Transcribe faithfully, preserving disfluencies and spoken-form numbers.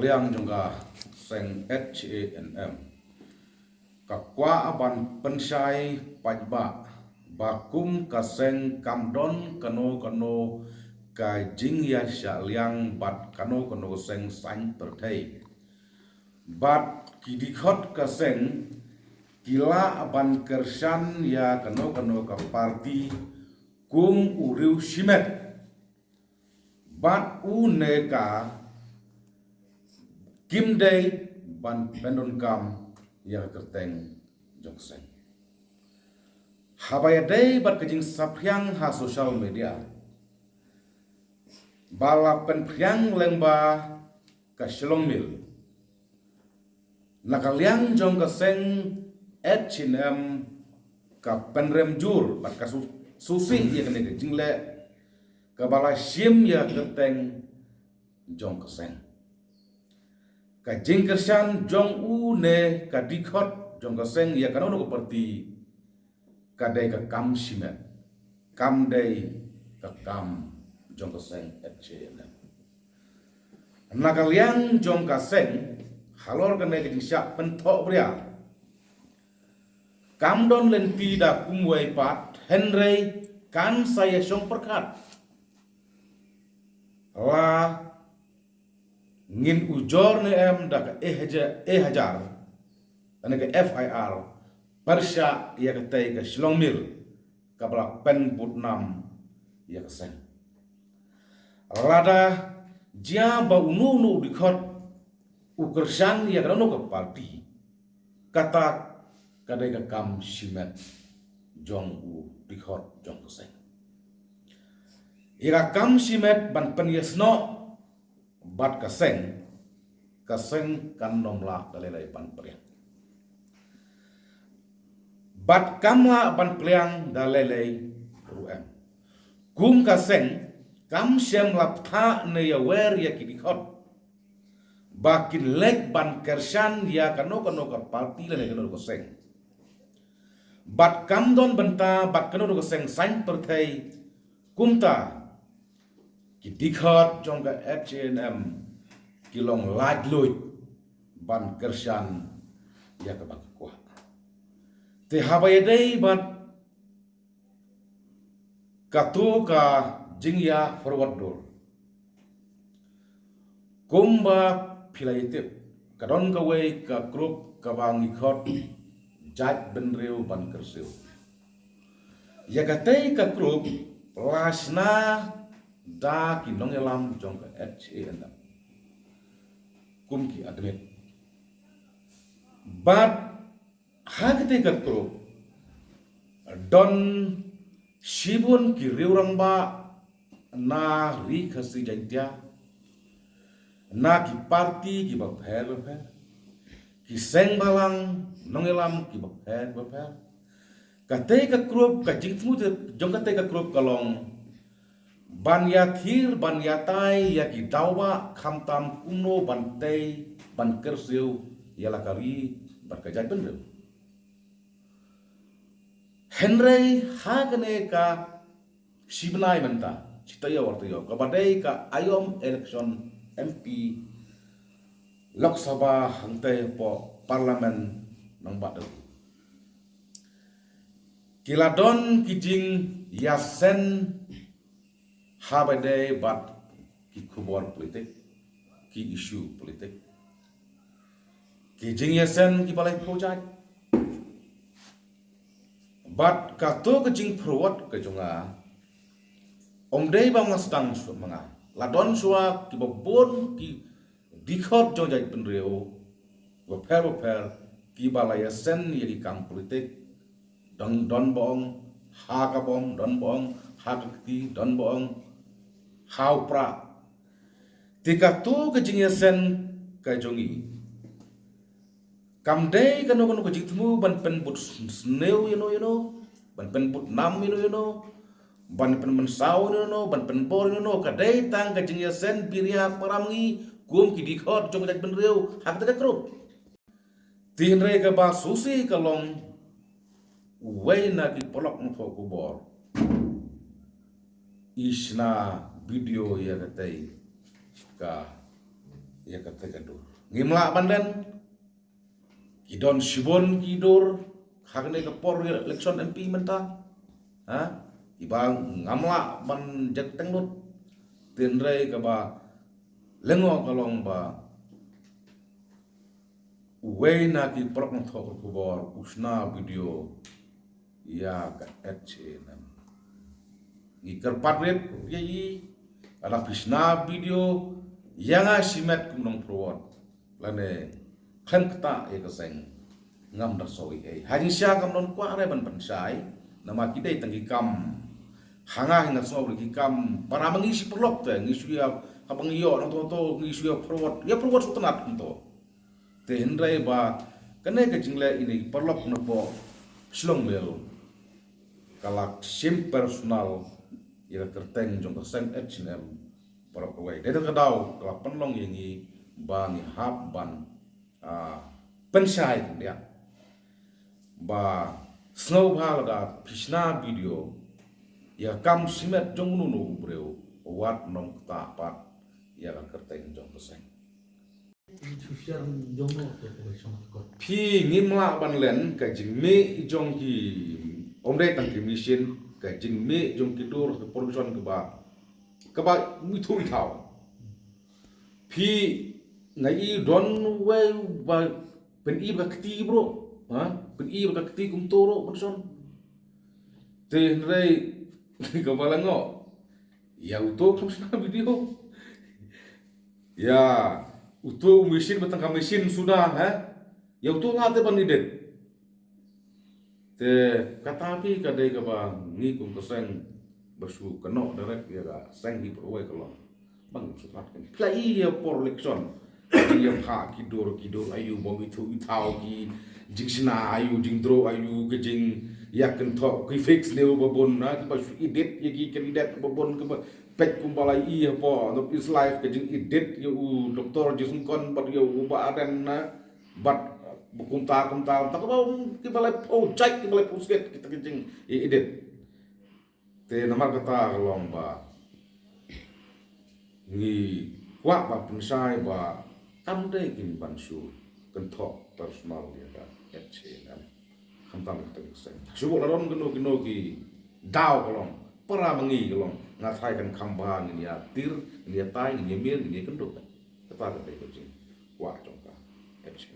Liang jong ka seng H A N M ka kwah ban pynshai paidbah ba kum ka seng kam don kano kano ka jingïashah liang bad kano kano ka seng saiñ pyrthei. Bad ki dkhot ka seng ki lah ban kyrshan ïa kano kano ka parti kum u riew shimet. Bad u ne ka kim dei ban pyndonkam ïa ka kyrteng jong ka seng. Haba ïadei bad ka jingsaphriang ha social media ba la pynphriang lyngba ka Shillong Mail, na ka liang jong ka seng H A N M ka pynrem jur bad ka su- sngewsih ïa kane ka jingleh kaba la shim ïa ka kyrteng jong ka seng. Ka jingkyrshan jong u ne ka dkhot jong ka seng ïa kano kano ka parti ka dei ka kam shimet, kam dei ka kam jong ka seng H A N M. Na ka liang jong ka seng, halor kane ka jingshah pynthohbria, kam don lynti da kumwei pat, hynrei kan sa ïashong pyrkhat la ngin ujor ne em da ka e hajar, e hajar, lane ka F I R pyrshah ïa katei ka Shillong Mail kaba la pynbud nam ïa ka seng. Lada jia ba uno uno u dkhot u kyrshan ïa kano kano ka parti, kata ka dei ka kam shimet jong u dkhot jong ka seng. Ïa ka kam shimet ban pynïasnoh bad ka seng, ka seng kan nym lah da lei lei ban pynïasnoh. Bad kam lah ban pynïasnoh da lei lei ruh em. Kum ka seng kam shym la pynthah ne ïawer ïa ki dkhot ba kin leit ban kyrshan ïa kano kano ka parti lane kano ka seng. Bad kam don bynta bad kano kano ka seng saiñ pyrthei, kumta ki dkhot jong ka H A N M ki long laitluid ban kyrshan ïa kaba ki kwah. Te haba ïadei bad kato ka jingïa forward dur, kumba phi la ïatip, ka don kawei ka group kaba ngi khot Jaitbynriew Ban Kyrsiew. Ïa katei ka group la shna da ki nongïalam jong ka H A N M kum ki admin. Bad ha katei ka group don shibun ki riew rangbah na Ri Khasi Jaiñtia, na ki parti kiba pher ba pher, ki seng balang nongïalam kiba pher ba pher. Katei ka group, ka jingthmu jong katei ka group ka long ban ïathir, ban ïatai ïa ki daw ba khamtam kumno ban tei ban kyrsiew ïa la ka ri bad ka jaitbynriew. Hynrei ha kane ka shi bnai mynta, shi taïew ar taïew, kaba dei ka aïom election M P Lok Sabha hangtei hapoh Parliament nongbah Delhi, ki la don ki jingïaseng haba dei bad ki khubor politik, ki issue politik, ki jingïaseng kiba laiphew jait. Bad kato ka jingpyrwat ka jong nga ym dei ba nga sdang shuh ma nga, la don shuwa kiba bun ki dkhot jong jaitbynriew bapher bapher kiba la ïaseng ïa ki kam politik. Don, don ba ong ha ka bom, don ba ong ha ka kti, don ba ong ha u prah. Te kato ka jingïaseng ka jong ngi kam dei kano kano ka jingthmu ban pynbud sniew ïano ïano, ban pynbud nam ïano ïano, ban pynmynsaw ïano ïano, ban pynbor ïano ïano. Ka dei tang ka jingïaseng biria param ngi kum ki dkhot jong jaitbynriew ha katei ka group. Te hynrei kaba sngewsih ka long, uwei na ki paralok nongthoh khubor i shna video ïa katei ka ïa kata ka dur. Ngim lah ban len, ki don shibun ki dur ha kane ka por election M P mynta. Ha? Kiba ngam lah ban jek teng lut. Hynrei kaba lyngngoh ka long ba uwei na ki paralok nongthoh khubor u shna video ïa ka H A N M. Ngi kyrpad rit ïa i, lada phi shna video ïa nga shimet kum nongpyrwot lane khlem ktah ïa ka seng, ngam da soi ei. Ha jingshisha kam don kwah re ban pynshai, namar ki dei tang ki kam. Ha nga hi nga sngew ba ki kam para ma ngi shi paralok te ngi shu ïa, haba ngi ïoh nangto to ngi shu ïa pyrwot, ïa pyrwot shu tnat kumto. Te hynrei ba kane ka jingleh ine i paralok na poh Shillong Mail ka la shim personal ïa ka kyrteng jong ka seng H A N M paralok kawei. Dei na ka daw ka la pynlong ïa ngi ba ngi hap ban, ah, pynshai khyndiat. Ba sngewbha lada phi shna video ïa ka kam shimet jong uno uno u briew, wat nym ktah pat ïa ka kyrteng jong ka seng. Phi ngim lah ban len ka jingmih jong ki, ym dei tang ki machine, ka jingmih jong ki dur ka por election kaba, kaba ithuh ithaw. Phi, nga i don wei ba pyni ba ka kti bro, ha? Pyni ba ka kti kumto bro, Benson. Te hynrei kaba lyngngoh, ïa uto kam shna video. Ïa uto machine ba tang ka machine suda, ha? Ïa uto nga te ban edit. Te kata phi ka dei kaba ngi kum ka seng ba shu kynnoh direct ïa ka seng hi paralok ka long. Bang shu tat kan. Phi la i ïa por election. Ïa pha ki dur ki dur aïu bym ithuh ithaw ki jingshna aïu jingdro aïu ki jingïakynthoh ki fake news ba bun na kiba shu edit ïa ki candidate ba bun kiba peit kumba la i ïa por North East Live ka jing edit ïa u Doctor Jason Kon bad ïa u Bah Ardent na. Bad, uh, kumta, kumta, kumta, kumta, kiba la pynjah, kiba la pynskhet, kita ki jing, i, edit. Te namar kata ka long ba ngi kwah ba pynshai ba kam dei kin ban shu kynthoh personal ïa ka H A N M. Khamtam ka teng seng. Shu la don kino kino ki daw ka long. Para ma ngi ka long. Nga tharai kan kham bha ngin ïa tir, ngin ïa tai, ngin ïa mir, ngin ïa kynduh. Kata ka dei ka jingkwah jong ka H A N M.